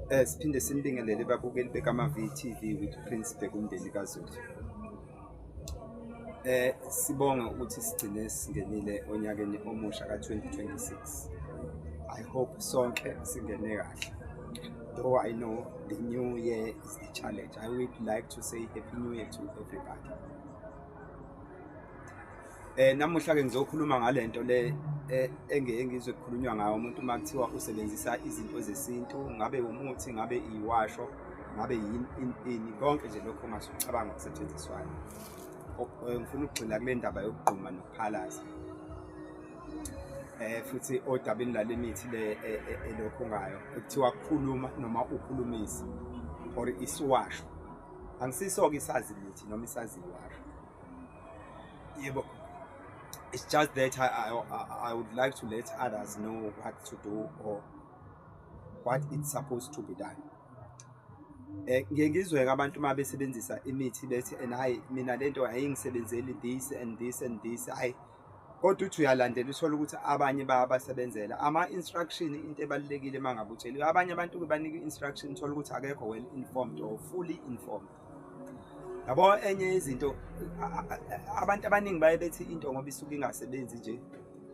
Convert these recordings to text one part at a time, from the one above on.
Siphinde sinibingelele babukeli bekaMavi TV with Prince Bhekumndeni kaZulu. Sibonge ukuthi sigcine singenile onyakeni omusha ka-2026. I hope sonke singene kahle. Though I know the new year is the challenge, I would like to say happy new year to everybody. Namuhla ke ngizokhuluma ngalento le engeke ngizwe kukhulunywa ngayo. Umuntu uma kuthiwa usebenzisa izinto zesintu, ngabe umuthi, ngabe iwasho, ngabe yini ini, konke nje lokho ongasucabanga okusetshenziswayo. Ngifuna ukugxila kule ndaba yokugquma nokuphalaza, futhi odabeni lale mithi le elokhu ngayo ekuthiwa kukhuluma noma ukhulumisa or isiwasho. Angisiso-ke isazi mithi noma isazi iwasho, yebo. It's just that I would like to let others know what to do or what it's supposed to be done. Ngiye ngizwe abantu uma besebenzisa imithi bethi, "And hayi, mina lento ayingisebenzeli, this and this and this." Hayi, kodwa uthi uyalandela, uthole ukuthi abanye bayabasebenzela ama-instruction. Into ebalulekile, uma ngabe utsheliwe, abanye abantu banika i-instruction, uthole ukuthi akekho well informed or fully informed, yabo. Enye izinto, abantu abaningi baye bethi into ngoba isuke ingasebenzi nje,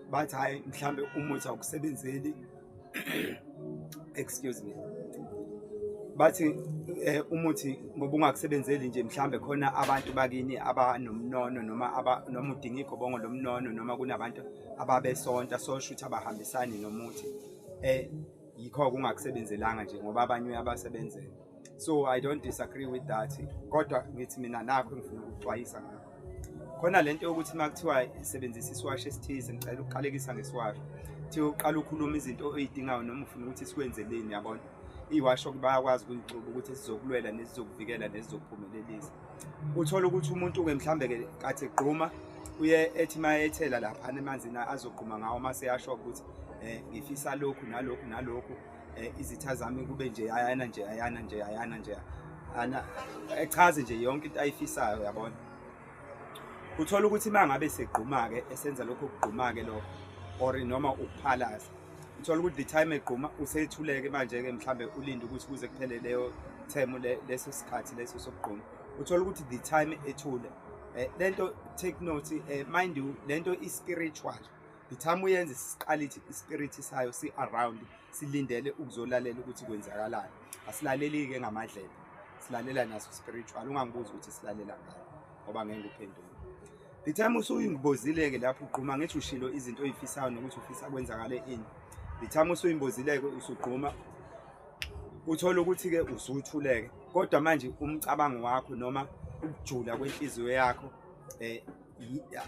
bathi hhayi, mhlambe umuthi awukusebenzeli. Excuse me. Bathi umuthi ngoba ungakusebenzeli nje, mhlambe khona abantu bakini abanomnono noma aba noma udinga igobongo lomnono noma kunabantu ababesonta, so shuthi abahambisani nomuthi, yikho kungakusebenzelanga nje, ngoba abanye uyabasebenzela. So I don't disagree with that, kodwa ngithi mina nakho engifuna ukuxwayisa ngakho khona lento yokuthi uma kuthiwa isebenzisa isiwasho esithize, ngicela ukuqalekisa ngesiwasho, kuthiwa uqala ukhuluma izinto oyidingayo noma ufuna ukuthi sikwenzeleni, yabona. Iwasho bayakwazi ukuyixuba ukuthi sizokulwela nesizokuvikela nesizokuphumelelisa. Uthola ukuthi umuntu-ke mhlambe-ke kathi egquma, uye ethi uma ethela laphana emanzini azogquma ngawo, mase yasho ukuthi ngifisa lokhu nalokhu nalokhu, izitha zami kube nje ayana nje ayana nje ayana nje ana, echaze nje yonke into ayifisayo, yabona. Uthola ukuthi uma ngabe segquma-ke, esenza lokho kugquma-ke lokho or noma ukuphalaza, uthola ukuthi the time egquma usethuleke manje-ke, mhlambe ulinde ukuthi kuze kuphele leyo term, leso sikhathi leso sokugquma. Uthola ukuthi the time ethule, lento, take note, mind you, lento i-spiritual. The time uyenze, siqala ithi ispirit sayo si-around, silindele ukuzolalela ukuthi kwenzakalani. Asilaleli-ke ngamadlebe, silalela naso spiritual. Ungangibuzi ukuthi silalela ngani ngoba ngeke ngikuphendule. The time usuyingibozile-ke lapho ugquma, ngithi ushilo izinto oyifisayo nokuthi ufisa kwenzakale ini, the time usuyimbozile-ke usugquma, uthola ukuthi-ke usuthuleke, kodwa manje umcabango wakho noma ukujula kwenhliziyo yakho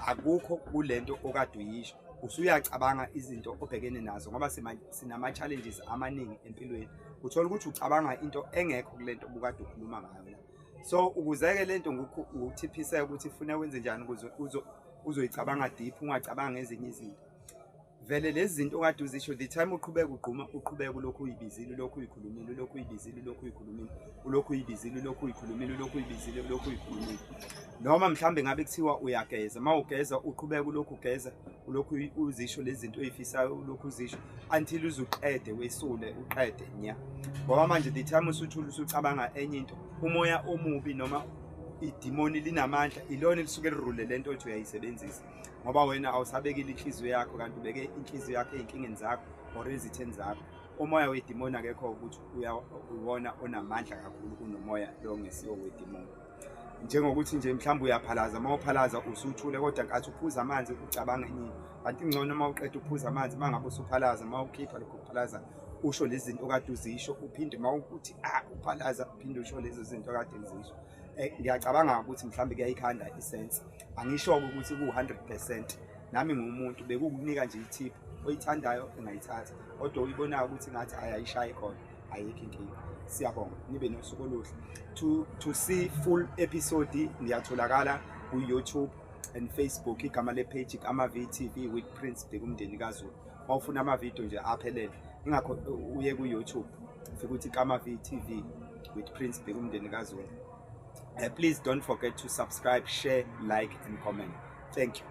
akukho kulento okade uyisho. Usuyacabanga izinto obhekene nazo, ngoba sinama-challenges amaningi empilweni. Uthola ukuthi ucabanga into engekho kulento obukade ukhuluma ngayo la. So ukuze-ke lento ngukuthiphise ukuthi ifuna wenze njani ukuze uzoyicabanga deep, ungacabanga ezinye izinto. Vele lezi zinto okade uzisho, the time uqhubeka ugquma, uqhubeka ulokhu uyibizile, ulokhu uyikhulumile, ulokhu uyibizile, ulokhu uyikhulumile, ulokhu uyibizile, ulokhu uyikhulumile, ulokhu uyibizile, ulokhu uyikhulumile. Noma mhlambe ngabe kuthiwa uyageza, uma ugeza uqhubeka ulokhu ugeza, ulokhu uzisho lezi zinto oyifisayo, ulokhu uzisho until uzuqede, wesule, uqede nya. Ngoba manje the time usuthula, usucabanga enye into, umoya omubi noma idimoni linamandla, ilona elisuke lirule lento othi uyayisebenzisa, ngoba wena awusabekile inhliziyo yakho, kanti ubeke inhliziyo yakho ey'nkingeni zakho or ezitheni zakho. Umoya wedimoni akekho ukuthi uwona onamandla kakhulu kunomoya lo ongesiwo wedimoni. Njengokuthi nje mhlawumbe uyaphalaza, uma uphalaza usuthule, kodwa nkathi uphuza amanzi ucabanga enye into. Kanti ngcono uma uqeda uphuza amanzi, uma ngabe usuphalaza, uma ukhipha lokho kuphalaza, usho lezi zinto okade uzisho, uphinde uma uthi ah uphalaza, uphinde usho lezo zinto okade uzisho. Ngiyacabanga ukuthi mhlawumbe kuyayikhanda isense. Angisho-ke ukuthi ku-100%, nami ngumuntu. Bekukunika nje i-tip oyithandayo engayithatha, kodwa uyibonayo ukuthi ngathi ayayishayi khona, ayikho inkinga. Siyabonga, nibe nosuku oluhle. To see full episode, ngiyatholakala ku-YouTube and Facebook, igama le-page ama-VTV with Prince Bhekumndeni kaZulu. Uma ufuna amavidiyo nje aphelele, ingakho uye ku-YouTube, ufike uthi kama-VTV with Prince Bhekumndeni kaZulu. Please don't forget to subscribe, share, like and comment. Thank you.